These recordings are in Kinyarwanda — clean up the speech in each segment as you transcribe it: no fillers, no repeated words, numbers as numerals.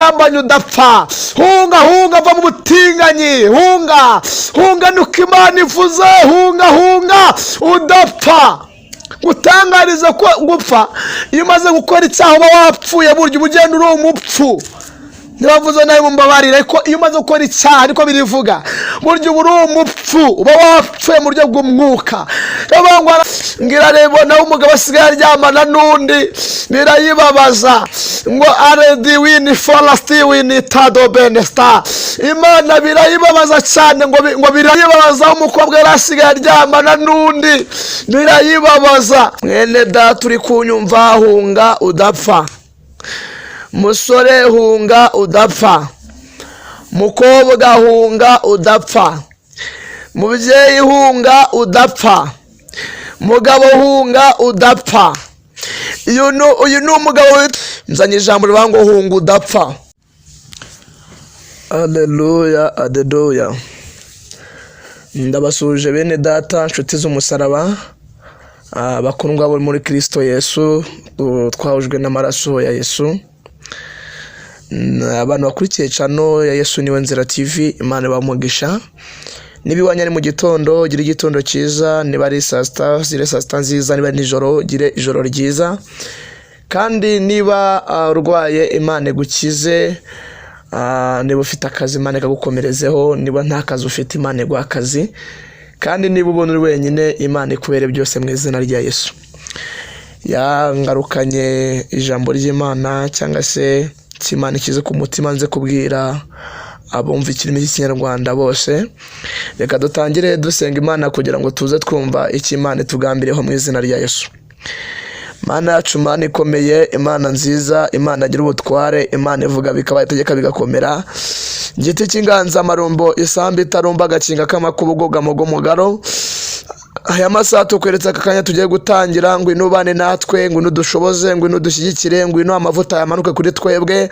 Busambanyi udapfa. Hunga, hunga, va mu butinganyi. Hunga, hunga, nuko Imana ivuze. Hunga, hunga udapfa. Gutangariza ko gupfa, iyo umaze gukora icyaha uba wapfuye. Burya uba ugenda uri umupfu. Ntibavuze nawe, mumbabarire, ariko iyo umaze gukora icyaha, niko birivuga, burya uba uri umupfu, uba wapfuye mu buryo bw'umwuka. Ngira reba nawe, umugabo asigaye aryamana n'undi, birayibabaza. Ngo aredi wini forasti wini tado benesita. Imana birayibabaza cyane, ngo birayibabaza aho umukobwa yari asigaye aryamana n'undi, birayibabaza. Mwene data uri kunyumva, hunga udapfa. Musore, hunga udapfa. Mukobwa, hunga udapfa. Mubyeyi, hunga udapfa. Mugabo, hunga udapfa. Uyu ni umugabo. Nzanye ijambo rivuga ngo hunga udapfa. Aleluya, aleluya! Ndabasuhuje bene data, inshuti z'umusaraba, bakundwa bo muri Kirisito Yesu, twahujwe n'amaraso ya Yesu. Abantu bakurikiye channel ya Yesu Niwe Nzira TV, Imana ibamugisha. Niba iwanyu ari mu gitondo, ugire igitondo cyiza. Niba ari saa sita, zire saa sita nziza. Niba ari nijoro, ugire ijoro ryiza. Kandi niba urwaye, Imana igukize. Niba ufite akazi, Imana ikagukomerezeho. Niba nta kazi ufite, Imana iguha akazi. Kandi niba ubona uri wenyine, Imana ikubere byose mu izina rya Yesu. Yangarukanye ijambo ry'Imana, cyangwa se Imana ikize ku mutima nze kubwira abumva ikirimi cy'Ikinyarwanda bose. Reka dutangire dusenga Imana kugira ngo tuze twumva icyo Imana itugambiriyeho mu izina rya Yesu. Mana yacu, Mana ikomeye, Imana nziza, Imana agira ubutware, Imana ivuga bikaba, itegeka bigakomera, igiti cy'inganzamarumbo, isambu itarumba, agakinga k'amakuba, ubwugamo bw'umugaro, aya masaha tukweretse aka kanya tugiye gutangira. Ngwino ubane natwe, ngwino udushoboze, ngwino udushyigikire, ngwino amavuta yamanuke kuri twebwe.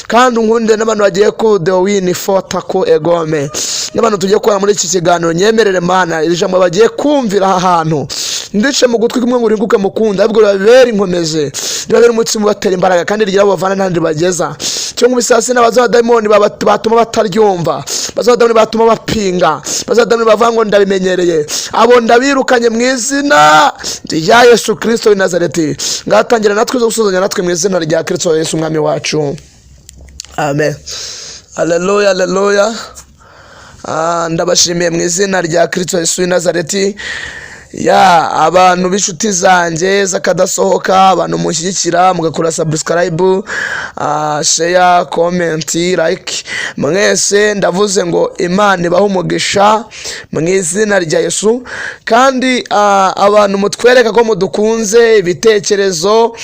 Kandi unkunde n'abantu bagiye ku dewini fota ku egome, n'abantu tugiye kubona muri iki kiganiro. Nyemerere Mana, iri jambo bagiye kumvira aha hantu ndice mu gutwi kumwe ngo uringuke mukunda, ahubwo ribabere inkomeze, ribabere umutsima ubatera imbaraga, kandi rigira abo bavana n'ahandi bageza. Cyo ngo ibisasi n'abazadayimoni batuma bataryumva, bazadayimoni batuma bapinga, bazadayimoni bavuga ngo ndabimenyereye, abo ndabirukanye mu izina rya Yesu Kirisito w'i Nazareti. Ngatangira natwe zo gusuzanya natwe mu izina rya Kirisito Yesu Umwami wacu, amen. Aleluya, aleluya! Ndabashimiye mu izina rya Kirisito Yesu w'i Nazareti. Ya abantu b'inshuti zanjye z'akadasohoka, abantu mushyigikira mugakora subscribe, share, comment, like, mwese ndavuze ngo Imana ibahe umugisha mu izina rya Yesu. Kandi abantu mutwereka ko mudukunze, ibitekerezo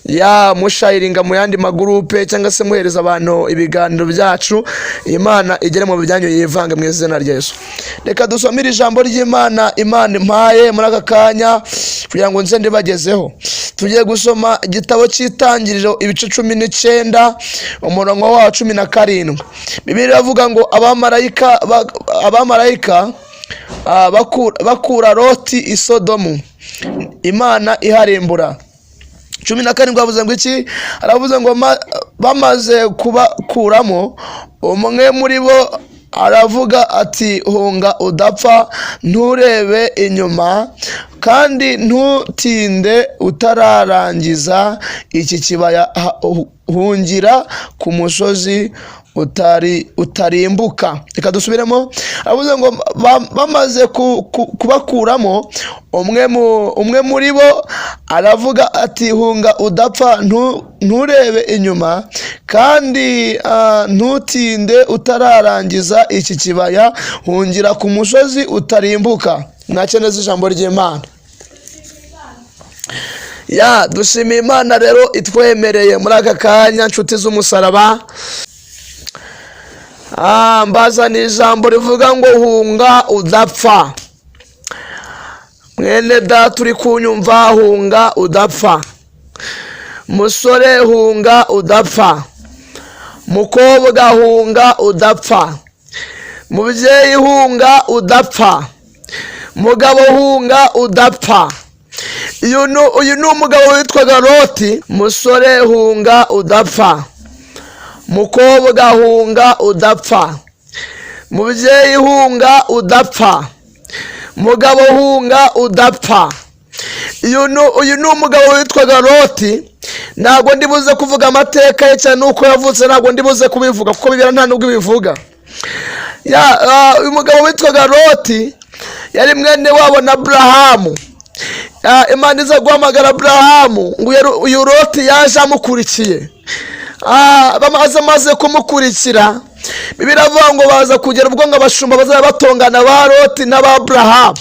ya musharinga mu yandi magurupe, cyangwa se muhereza abantu ibiganiro byacu, Imana igere mu byanyu yivange mu izina rya Yesu. Reka dusomere ijambo ry'Imana Imana impaye muri aka kanya kugira ngo nze ndibagezeho. Tugiye gusoma igitabo cy'Itangiriro, ibice 19, umurongo wa 17. Bibiliya iravuga ngo abamarayika bakura Loti i Sodomu, Imana iharimbura. 17 avuze ngo iki? Aravuze ngo bamaze kubakuramo, umwe muri bo aravuga ati: "Hunga udapfa, nturebe inyuma kandi ntutinde utararangiza iki kibaya, hungira ku musozi utari utarimbuka." Reka dusubiremo. Aravuze ngo bamaze kubakuramo, umwe muri bo aravuga ati: "Hunga udapfa, nturebe inyuma kandi ntutinde utararangiza iki kibaya, hungira ku musozi utarimbuka." Mwakire neza ijambo ry'Imana. Ya dushimiye Imana rero itwemereye muri aka kanya, nshuti z'umusaraba. Mbazaniye ijambo rivuga ngo hunga udapfa. Mwene data uri kunyumva, hunga udapfa. Musore, hunga udapfa. Mukobwa, hunga udapfa. Mubyeyi, hunga udapfa. Mugabo, hunga udapfa. Uyu ni umugabo witwaga Loti. Musore, hunga udapfa. Mukobwa, hunga udapfa. Mubyeyi, hunga udapfa. Mugabo, hunga udapfa. Uyu ni umugabo witwaga Loti. Ntabwo ndibuze kuvuga amateka ye cyane nuko yavutse, ntabwo ndibuze kubivuga kuko Bibiliya nta nubwo ibivuga. Uyu mugabo witwaga Loti yari mwene wabo na Aburahamu. Imana iza guhamagara Aburahamu, ngo uyu Loti yaje amukurikiye. Bamaze kumukurikira, Bibiliya iravuga ngo baza kugera ubwo ngo abashumba bazaba batongana ba Loti n'aba Aburahamu,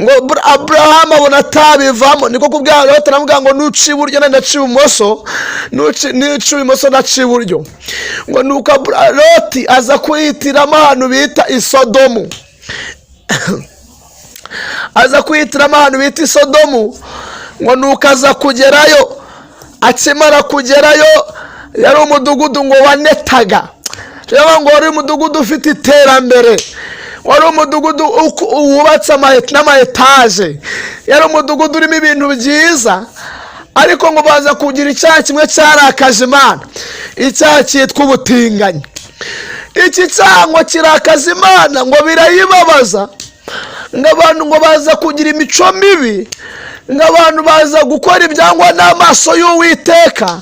ngo Aburahamu abona atabivamo, niko kubwira Loti, aramubwira ngo nuca iburyo nanjye ndaca ibumoso, nuca ibumoso ndaca iburyo. Ngo nuko Loti aza kwihitiramo ahantu bita i Sodomu, aza kwihitiramo ahantu bita i Sodomu. Ngo nuko aza kugerayo. Akimara kugerayo, yari umudugudu ngo wanetaga, rero ngo wari umudugudu ufite iterambere, wari umudugudu wubatse n'ama etaje, yari umudugudu urimo ibintu byiza. Ariko ngo baza kugira icyaha kimwe cyarakaje Imana, icyaha cyitwa ubutinganyi. Iki cyaha ngo kirakaza Imana, ngo birayibabaza, ngo abantu ngo baza kugira imico mibi, ngo abantu baza gukora ibyangwa n'amaso y'Uwiteka,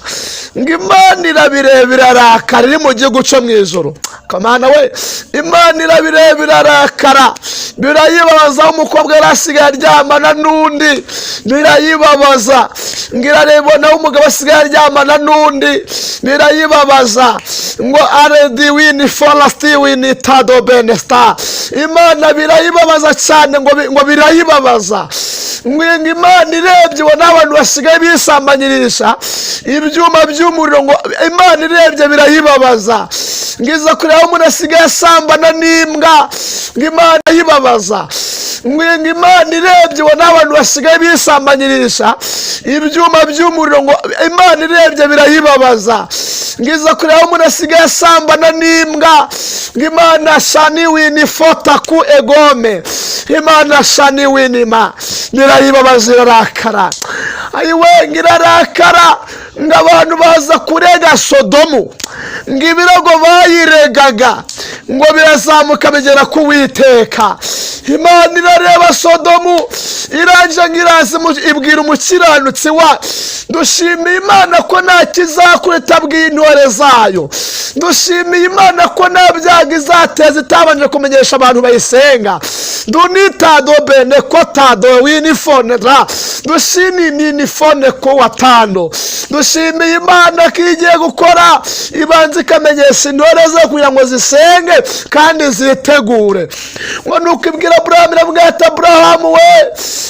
ngo Imana irabireba irarakara, iri mu gihugu cyo mu ijoro. Kamana we, Imana irabireba irarakara, birayibabaza aho umukobwa yari asigaye aryamana n'undi, birayibabaza. Ngo irareba naho umugabo asigaye aryamana n'undi, birayibabaza. Ngo aredi wini forasti wini tado benesita, Imana birayibabaza cyane, ngo birayibabaza. Ngo Imana irebye ibona abantu basigaye bisambanyirisha ibyuma by'umuriro, ngo Imana irebye birayibabaza. Ngo iza kureba aho umuntu asigaye asambana n'imbwa, ngo Imana irayibabaza. Ngo Imana irebye ibona abantu basigaye bisambanyirisha ibyuma by'umuriro, ngo Imana irebye birayibabaza. Ngo iza kureba aho umuntu asigaye asambana n'imbwa, ngo Imana shani wini fota ku egome, Imana shani winima, birayibabaza, irarakara. Ayiwe, ngo irarakara, ngo abantu baza kurega Sodomu, ngo ibirego bayiregaga ngo birazamuka bigera ku Witeka. Imana irareba Sodomu, irangije ngo iraza ibwira umukiranutsi wa. Dushimiye Imana ko nta kizakora itabwiye intore zayo. Dushimiye Imana ko nta byago izateza itabanje kumenyesha abantu bayisenga. Dunitado bene kotado winifonera dushimiye ninifone ko watando. Dushimiye Imana ko iyo igiye gukora ibanza ikamenyesha intore ze kugira ngo zisenge kandi zitegure. Ngo nuko ibwira Aburahamu, iramubwira ati: "Aburahamu we,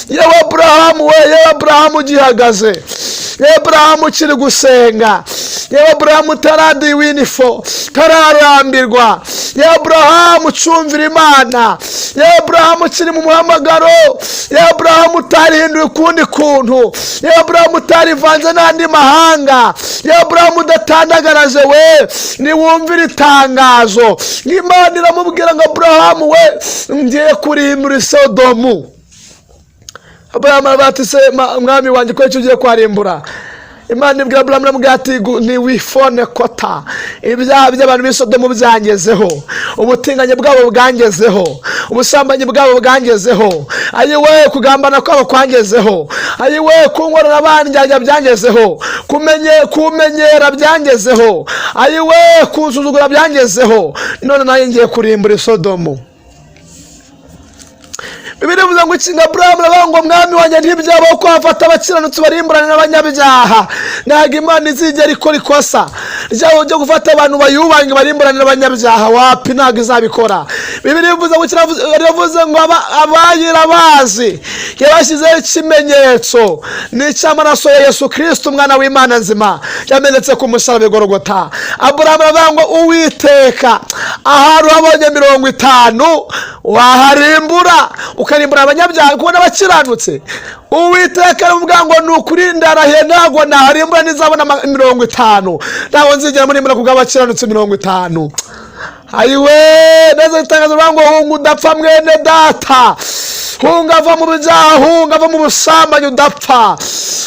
yewe Aburahamu we, yewe Aburahamu ugihagaze, yewe Aburahamu ukiri gusenga, yewe Aburahamu utaradi winifo utararambirwa, yewe Aburahamu ucumvira Imana, yewe Aburahamu ukiri mu muhamagaro, yewe Aburahamu utarihinduye ukundi kuntu, yewe Aburahamu utarivanze n'andi mahanga, yewe Aburahamu udatandagaraje we, niwumvire itangazo." Imana iramubwira ngo: "Aburahamu we, ngiye kurimbura Sodomu." Aburahamu aravuga ati: "Se mwami wanjye, ko icyo ugiye kwarimbura?" Imana ibwira Aburahamu, iramubwira ati: "Ntiwifone kota, ibyaha by'abantu b'i Sodomu byangezeho, ubutinganyi bwabo bwangezeho, ubusambanyi bwabo bwangezeho, ayiwe, kugambana kwabo kwangezeho, ayiwe, kunkorera bandyarya byangezeho, kumenyera byangezeho, ayiwe, kunsuzugura byangezeho. None nanjye ngiye kurimbura Isodomu." Bibiliya ivuze ngo ikinga Aburahamu aravuga ngo: "Mwami wanjye, ntibyabaho ko hafata abakiranutsi barimburana n'abanyabyaha." Ntabwo Imana izigera ikora ikosa ryabo ryo gufata abantu bayubaha ngo barimburane n'abanyabyaha. Wapi, ntabwo izabikora. Bibiliya ivuze ngo iravuze ngo abayirabazi yabashyizeho ikimenyetso, ni icy'amaraso ya Yesu Kirisito, umwana w'Imana nzima, yamenetse ku musaraba i Gorogota. Aburahamu aravuga ngo: "Uwiteka, ahari wabonye 50 waharimbura, ukarimbura abanyabyaha kubona abakiranutse?" Uwiteka aravuga ngo: "Ni ukuri ndarahiye, ntabwo naharimbura nizabona 50, ntabwo nzigera murimbura ku bw'abakiranutsi 50." Ayiwe, neza itangazo rivuga ngo hunga udapfa, mwene data. Hunga ava mu byaha, hunga ava mu busambanyi udapfa,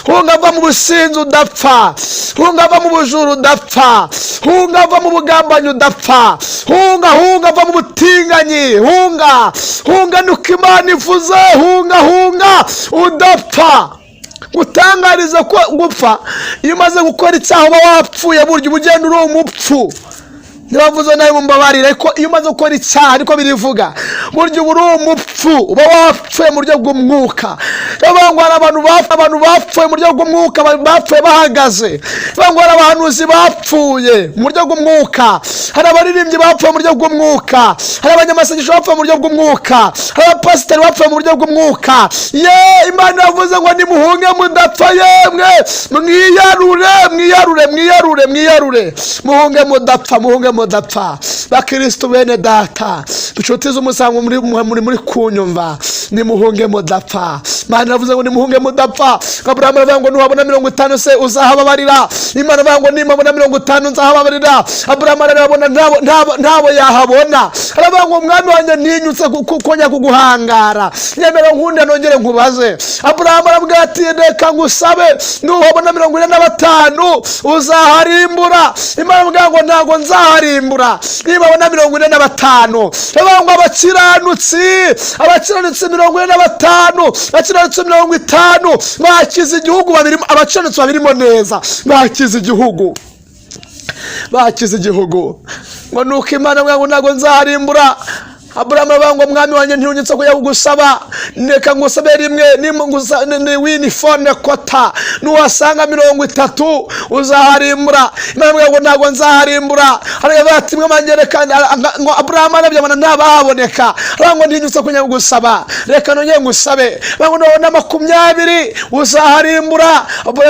hunga ava mu businzi udapfa, hunga ava mu bujura udapfa, hunga ava mu bugambanyi udapfa, hunga, hunga ava mu butinganyi, hunga, hunga, nuko Imana ivuze. Hunga, hunga udapfa. Gutangariza ko gupfa, iyo umaze gukora icyaha uba wapfuye. Burya uba ugenda uri umupfu. Ntibavuze nawe, mumbabarire, ariko iyo umaze gukora icyaha, ariko birivuga, burya uba uri umupfu, uba wapfuye mu buryo bw'umwuka. Niyo ngo hari abantu bapfuye mu buryo bw'umwuka, bapfuye bahagaze. Niyo ngo hari abahanuzi bapfuye mu buryo bw'umwuka, hari abaririmbyi bapfuye mu buryo bw'umwuka, hari abanyamasengesho bapfuye mu buryo bw'umwuka, hari abapasiteri bapfuye mu buryo bw'umwuka. Ye, Imana yavuze ngo nimuhunge mudapfa. Yemwe, mwiyarure, mwiyarure, mwiyarure, mwiyarure, muhunge mudapfa, muhunge mudapfa. Bakristo bene data, inshuti z'umusango, muri kunyumva, nimuhunge mudapfa. Imana yavuze ngo nimuhunge mudapfa. Aburahamu aravuga ngo nuhabona 50 se uzahababarira? Imana aravuga ngo nimabona 50 nzahababarira. Aburahamu arabona ntabo yahabona. Aravuga ngo umwami wanjye, ntinyutse kongera kuguhangara, nyemera nkunde nongere nkubaze. Aburahamu aravuga ati reka ngusabe, nuhabona 45 uzaharimbura? Imana aravuga ngo ntabwo nzaharimbura nibabona 45. Aravuga ngo abakiranutsi 45, abakiranutsi 50 bakiza igihugu babirimo. Abakiranutsi babirimo neza bakiza igihugu, bakiza igihugu. Ngo nuko Imana avuga ngo ntabwo nzaharimbura. Aburahamu aravuga ngo mwami wanjye, ntinyutse kujya kugusaba, reka ngusabe rimwe, ni winifone kota, nuhasanga 30 uzaharimbura? Imana aravuga ngo ntabwo nzaharimbura. Aravuga ati mwe reka. Ngo Aburahamu arabye abona ntabahaboneka. Aravuga ngo ntinyutse kujya kugusaba, reka nongere ngusabe. Aravuga ngo nubona 20 uzaharimbura?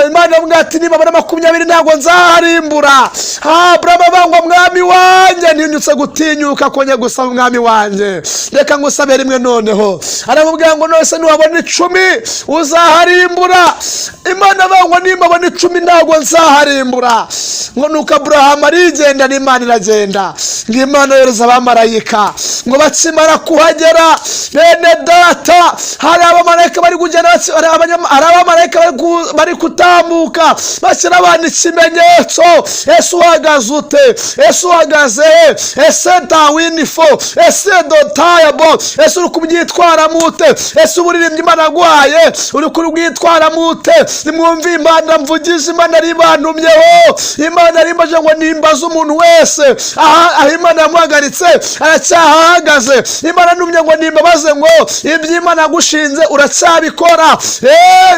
Imana aravuga ati nibabona 20 ntabwo nzaharimbura. Aburahamu aravuga ngo mwami wanjye, ntinyutse gutinyuka kongera gusaba umwami wanjye, reka ngusabe rimwe noneho. Aramubwira ngo none nuhabona 10 uzaharimbura? Imana avuga ngo nimbabona 10 ntabwo nzaharimbura. Ngo nuko Aburahamu arigenda n'Imana iragenda. Ngo Imana yohereza abamarayika. Ngo bakimara kuhagera, bene data, hari abamarayika bari kugenda, hari abamarayika bari kutambuka bashyira abantu ikimenyetso. Ese uhagaze ute? Ese uhagaze he? Ese dawinifo? Ese dotayabo? Ese uri kubyitwaramo ute? Ese uburirimbyi Imana yaguhaye uri kubwitwaramo ute? Nimwumve Imana mvugize. Imana ari ibantumyeho, Imana ari imbaje ngo nimbaze umuntu wese aha Imana yamuhagaritse aracyahahagaze. Imana numye ngo nimbabaze ngo ibyo Imana yagushinze uracyabikora?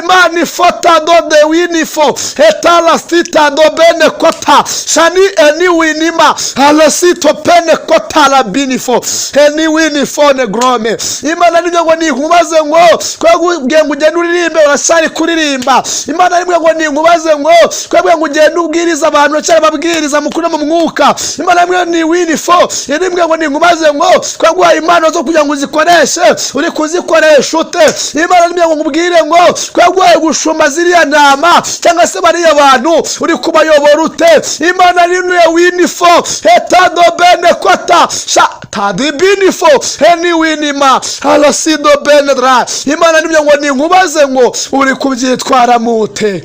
Imana ifota dode winifo etala sita do bene kota shani eni winima alasito pene kota la binifo eni winifo ne grome. Imana nimwe ngo ninkubaze ngo twebwe ngo ugende uririmbe, uracyari kuririmba? Imana nimwe ngo ninkubaze ngo twebwe ngo ugende ubwiriza abantu, uracyari babwiriza mukure mu mwuka? Imana nimwe ni winifo nimwe ngo ninkubaze ngo twaguhaye impano zo kugira ngo uzikoreshe, uri kuzikoresha ute? Imana nimwe ngo nkubwire ngo twaguhaye gushumba ziriya ntama cyangwa se bariya bantu, uri kubayobora ute? Imana nimwe winifo etado bene kota sha tadibinifo eni winima alasido benedra. Imana nimwe ngo ninkubaze ngo uri kubyitwaramo ute?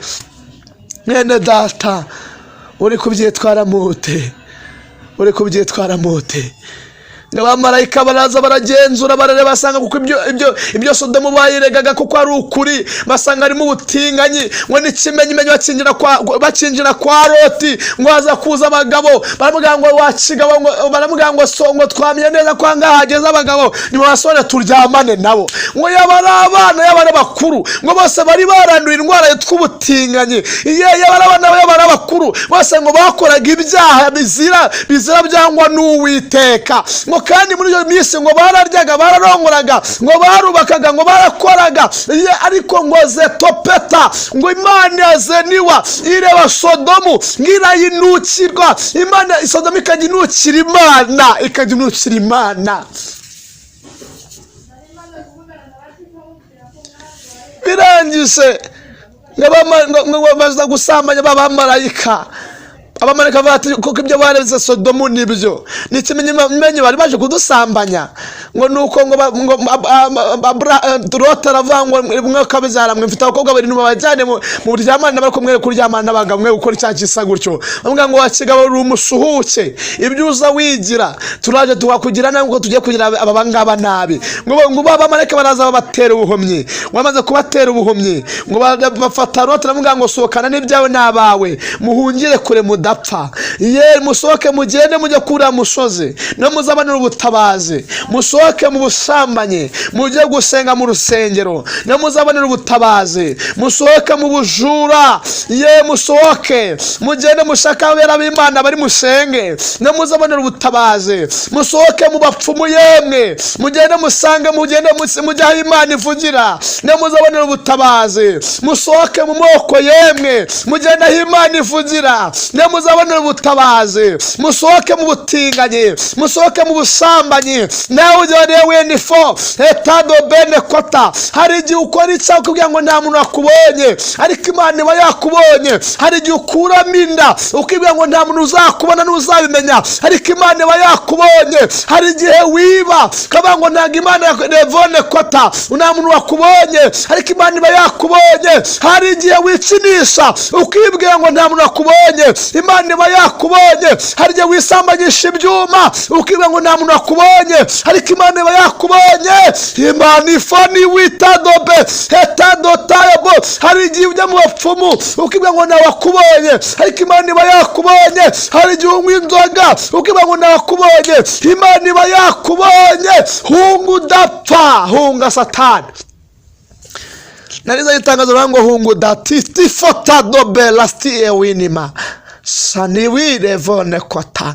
Mwene data, uri kubyitwaramo ute? Uri kubyitwaramo ute? Abamarayika baraza, baragenzura, barareba, basanga kuko ibyo Sodomu bayiregaga kuko ari ukuri. Basanga harimo ubutinganyi. Ngo n'ikimenyimenyi, bakinjira kwa Loti, ngo haza kuza abagabo, baramubwira ngo wakigabo, ngo baramubwira ngo so ngo twamenye neza ko ahangaha hageze abagabo, nimubasore turyamane nabo. Ngo yaba ari abana, yaba ari abakuru, ngo bose bari baranduye indwara yitwa ubutinganyi. Yaba ari abana, yaba ari abakuru, bose ngo bakoraga ibyaha bizira byangwa n'Uwiteka. Ngo kandi muri iyo minsi ngo bararyaga, bararongoraga, ngo barubakaga, ngo barakoraga. Ariko ngo zetopeta, ngo Imana zeniwa ireba Sodomu ngo irayinukirwa. Imana Sodomu ikajya inukira Imana, ikajya inukira Imana. Nari maze kuvugana na Latifa mubwira ko umwanzi wa Birangije ngo baza gusambanya b'abamarayika. Abamarayika bavuga ati: "Kuko ibyo bareze Sodomu nibyo, ni ikimenyimenyi bari baje kudusambanya." Ngo nuko ngo ngo Loti aravuga ngo: "Mwakabyara mwe, mfite abakobwa babiri, mubajyane mu buryamane n'abari kumwe, kuryamana n'abagabo mwe, gukora icyaha gisa gutyo." Bavuga ngo: "Wa kigabo, uri umusuhuke, ibyo uza wigira turaje tukakugira nabi ngo tugiye kugira aba ngaba nabi." Ngo abamarayika baraza babatera ubuhumyi. Ngo bamaze kubatera ubuhumyi, ngo bafata Loti, aramubwira ngo: "Sohokana n'ibyawe n'abawe, muhungire kure mudapfa. Ye, musohoke mugende mujye kuri uriya musozi no muzabonera ubutabazi. Musohoke mu busambanyi mujye gusenga mu rusengero no muzabonera ubutabazi. Musohoke mu bujura, ye, musohoke mugende mushake abera b'Imana bari musenge no muzabonera ubutabazi. Musohoke mu bapfumu, yemwe, mugende musange, mugende mujye aho Imana ivugira no muzabonera ubutabazi. Musohoke mu moko, yemwe, mugende aho Imana ivugira no muzabonera ubutabazi. Musohoke mu butinganyi, musohoke mu busambanyi." Nawe ujya wenifo etado bene kota. Hari igihe ukora icyaha ukubwira ngo nta muntu wakubonye, ariko Imana iba yakubonye. Hari igihe ukuramo inda ukibwira ngo nta muntu uzakubona n'uzabimenya, ariko Imana iba yakubonye. Hari igihe wiba ukavuga ngo ntabwo Imana revone kota, nta muntu wakubonye, ariko Imana iba yakubonye. Hari igihe wikinisha ukibwira ngo nta muntu wakubonye, Imana iba yakubonye. Hari igihe wisambanyisha ibyuma ukibwira ngo nta muntu wakubonye, ariko Imana iba yakubonye. Imana ifani witadobe hetadotayabo. Hari igihe ujya mu bapfumu ukibwira ngo ntawe wakubonye, ariko Imana iba yakubonye. Hari igihe unywa inzoga ukibwira ngo ntawe wakubonye, Imana iba yakubonye. Hunga udapfa, hunga Satani. Nariza itangazo rivuga ngo: "Hunga udatitifota lasti ewinima saniwi revone kota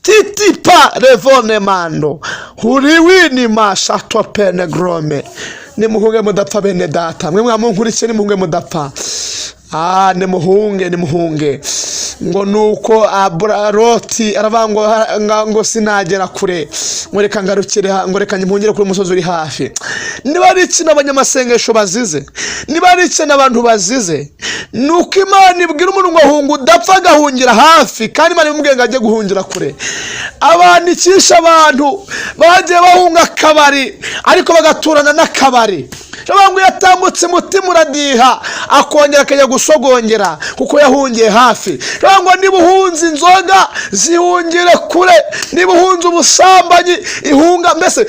titipa revone mando huriwinima shatopene grome." Nimuhunge mudapfa, bene data mwe mwamunkurikiye, nimuhunge mudapfa. Ah, nimuhunge, nimuhunge. Ngo nuko Loti aravuga ngo sinagera kure, ngo reka ngarukire ngo reka mpungire kuri umusozi uri hafi. Niba ari ikintu abanyamasengesho bazize, niba ari ikintu abantu bazize, ni uko Imana ibwira umuntu ngo: "Hunga udapfa," agahungira hafi, kandi Imana imubwiye ngo ajye guhungira kure. Abantu ikisha, abantu bagiye bahunga akabari ariko bagaturana n'akabari. Ngo iyo atambutse umutima uradiha, akongera akajya gusogongera kuko yahungiye hafi. Ngo niba uhunze inzoga, zihungire kure. Niba uhunze ubusambanyi, ihunga mbese,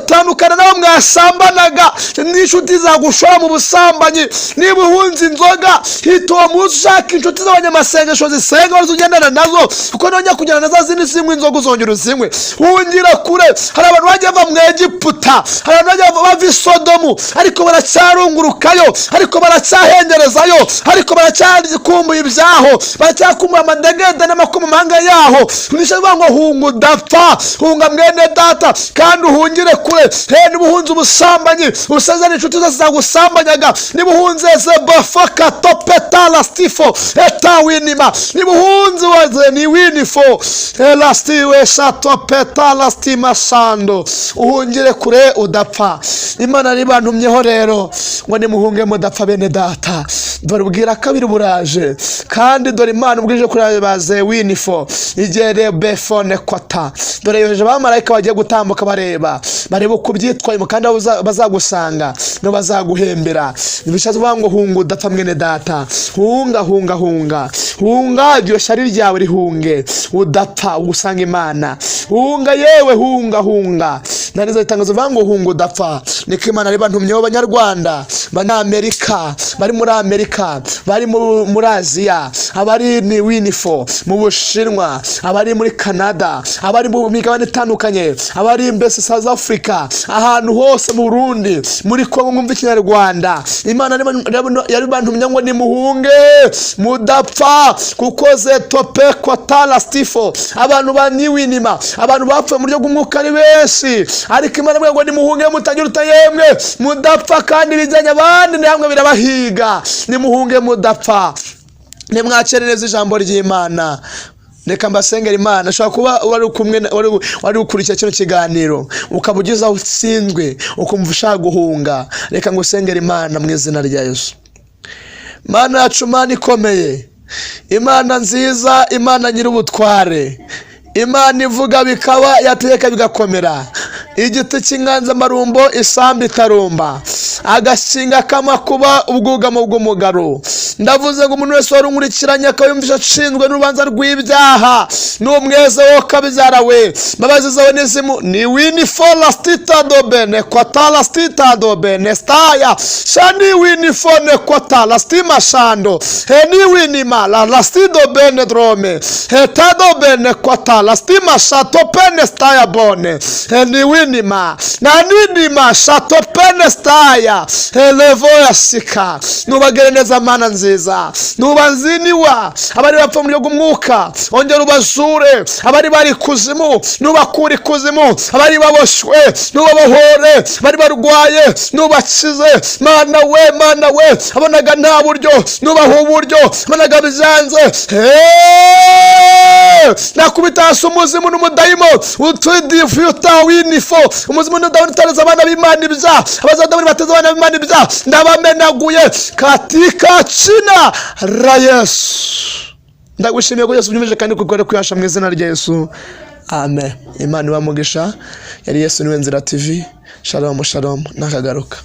tandukana n'abo mwasambanaga n'inshuti zagushora mu busambanyi. Niba uhunze inzoga, hita uwo munsi ushaka inshuti z'abanyamasengesho zisenga wari ugendana nazo, kuko nongera kugenda na za zindi zinywa inzoga uzongera uzinywe. Hungira kure. Hari abantu bagiye bava mu Egiputa, hari abantu bagiye bava i Sodomu, ariko baracyarungurukayo, ariko baracyahengerezayo, ariko baracyakumbuye ibyaho, baracyakumbuye amadegede n'amakomamahanga yaho. Nisho bivuga ngo: "Hunga udapfa." Hunga, mwene data, kandi uhungire kure. He, niba uhunze ubusambanyi, usezerane inshuti zose zagusambanyaga. Niba uhunze zebafaka topetala stifo etawinima, niba uhunze waze ni winifo elastiwe shatopetala stima sando, uhungire kure udapfa. Imana ribantumyeho rero ngo nimuhunge mudapfa, bene data. Dore ubwira kabiri buraje, kandi dore Imana ubwije kuri baze winifo igere befone kota. Dore yoheje abamarayika bagiye gutambuka bareba, bareba uko ubyitwayemo, kandi aho bazagusanga no bazaguhembera. Bishatse kuvuga ngo: "Hunga udapfa, mwene data." Hunga, hunga, hunga, hunga iryo shyari ryawe, rihunge udapfa, ugusanga Imana. Hunga yewe, hunga, hunga. Narizo itangazo rivuga ngo: "Hunga udapfa." Niko Imana ribantumyeho, Banyarwanda, Banyamerika bari muri Amerika, bari muri Aziya, abari ni winifo mu Bushinwa, abari muri Canada, abari mu migabane itandukanye, abari mbese South Africa, ahantu hose, mu Burundi, muri Kongo, mwumva Ikinyarwanda. Imana yari bantumye ngo nimuhunge mudapfa, kuko zetope kotala stifo abantu ba niwinima, abantu bapfuye mu buryo bw'umwuka ari benshi, ariko Imana ivuga ngo nimuhunge mutagira utayemwe mudapfa, kandi bijyanye abandi ni hamwe birabahiga. Nimuhunge mudapfa. Nimwakire neza ijambo ry'Imana. Reka mbasengera Imana. Ushobora kuba wari kumwe wari ukurikiye kino kiganiro, ukaba ugeze aho utsinzwe, ukumva ushaka guhunga. Reka ngusengere Imana mu izina rya Yesu. Mana yacu, Mana ikomeye. Imana nziza, Imana nyir'ubutware, Imana ivuga bikaba, yategeka bigakomera, igiti cy'inganzamarumbo, isambu itarumba, agashinga k'amakuba, ubwugamo bw'umugaro. Ndavuze ngo umuntu wese wari unkurikiranye akaba yumvisha ashinzwe n'urubanza rw'ibyaha, n'umweze wo kabyara we, mbabazi zawe n'izimu ni wini fola stita dobene kwatala stita dobene staya shani wini fone kwatala stima shando heni wini mala la stido bene drome hetado bene kwatala stima shato pene staya bone heni wini ma na nini ma shato pene staya helevo ya sika. Nubagere neza, Mana nziza, nubanziniwa abari bapfa mu buryo bw'umwuka, ongera ubazure. Abari bari ikuzimu, nubakura ikuzimu. Abari baboshywe, nubabohore. Abari barwaye, nubakize. Mana we, Mana we, abonaga nta buryo, nubaha uburyo. Abonaga byanze. Hey! Nakubita hasi umuzimu n'umudayimo utudifuyuta winifo, umuzimu n'umudayimo utareza abana b'Imana ibyaha, abazadamuri bateza abana b'Imana ibyaha, ndabamenaguye katika jina la Yesu. Ndagushimiye ko Yesu ubyumvise kandi kukore kuyasha mu izina rya Yesu, amen. Imana ibamugisha. Yari Yesu Niwe Nzira TV. Shalom, shalom, nakagaruka.